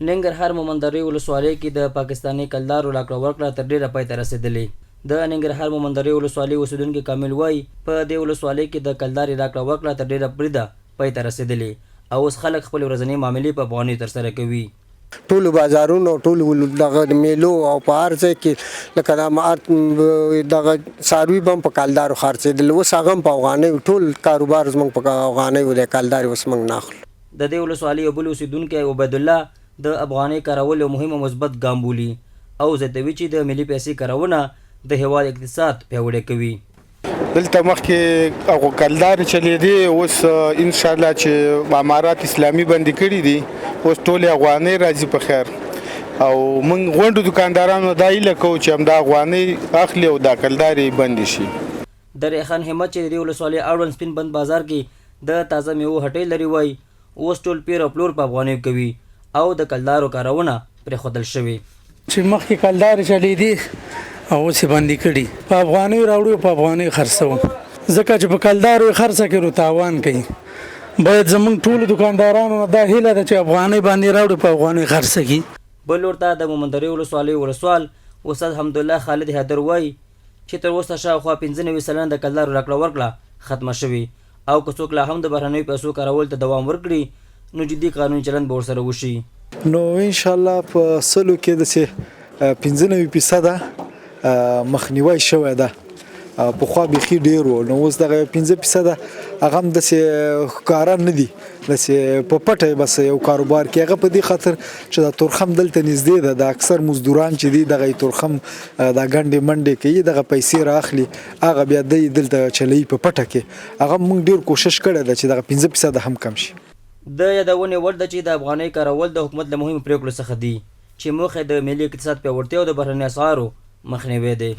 ننګرهار مومندرې ولسوالۍ کې د پاکستاني کلدارو راکړه ورکړه تر ډېره پای ته رسېدلې. د ننګرهار مومندرې ولسوالۍ اوسېدونکی کامل وايي، په دې ولسوالۍ کې د کلدارې راکړه ورکړه تر ډېره بریده پای ته رسېدلې او اوس خلک خپلې ورځنۍ معاملې په افغانیو ترسره کوي. ټولو بازارونو او ټولو دغه میلو او په هر ځای کې لکه دا دغه څاروي به هم په کالدارو خرڅېدل، اوس هغه هم په افغانیو، ټول کاروبار زموږ په افغانیو دی، کالدارې اوس موږ نه اخلو. د دې ولسوالۍ یو بل اوسېدونکی عبیدالله د افغانۍ کارول یو مهم او مثبت ګام بولي او زیاتوي چې د ملي پیسې کارونه د هېواد اقتصاد پیاوړی کوي. دلته مخکې هغو کلدارې چلېدې، اوس ان شاء الله چې امارات اسلامي بندې کړي دي، اوس ټولې افغانۍ راځي په خیر. او موږ غونډو دکاندارانو دا هیله کوو چې همدا افغانۍ اخلي او دا کلدارې بندې شي. د ریحان همت چې د دې ولسوالۍ اړوند سپین بند بازار کې د تازه میوو هټۍ لري وايي، اوس ټول پېر او پلور په افغانیو کوي او د کلدارو کارونه پرېښودل شوې. چې مخکې کلدارې چلېدې او اوس یې بندې کړي، په افغانیو راوړو او په افغانیو خرڅوو، ځکه چې په کلدارو یې خرڅه کړي نو تاوان کوي. باید زموږ ټولو دکاندارانو نه دا هیله ده چې افغانۍ باندې راوړي په افغانیو خرڅه کړي. بل لور ته د مومندرې ولسوالۍ ولسوال استاد حمدالله خالد حیدر وايي، چې تر اوسه شاوخوا 95% د کلدارو راکړه ورکړه ختمه شوې او که څوک لا هم د بهرنیو پیسو کارولو ته دوام ورکړي نو جدي قانوني چلند به ورسره وشي. نو ان شاء الله په سلو کې داسې 95 فیصده مخنیوی شوی ده. پخوا بیخي ډیر وو، نو اوس دغه 5% هغه هم داسې ښکاره نه دي، داسې په پټه بس یو کاروبار کې. هغه په دې خاطر چې دا تورخم دلته نږدې ده، دا اکثر مزدوران چې دي دغه تورخم دا ګنډې منډې کوي، دغه پیسې رااخلي، هغه بیا دی دلته چلوي په پټه کې. هغه موږ ډیر کوشش کړی ده چې دغه 5% هم کم شي. د یادونې وړ ده چې د افغانۍ کارول د حکومت له مهمو پرېکړو څخه دي چې موخه یې د ملي اقتصاد پیاوړتیا او د بهرنیو اسعارو مخنیوی دی.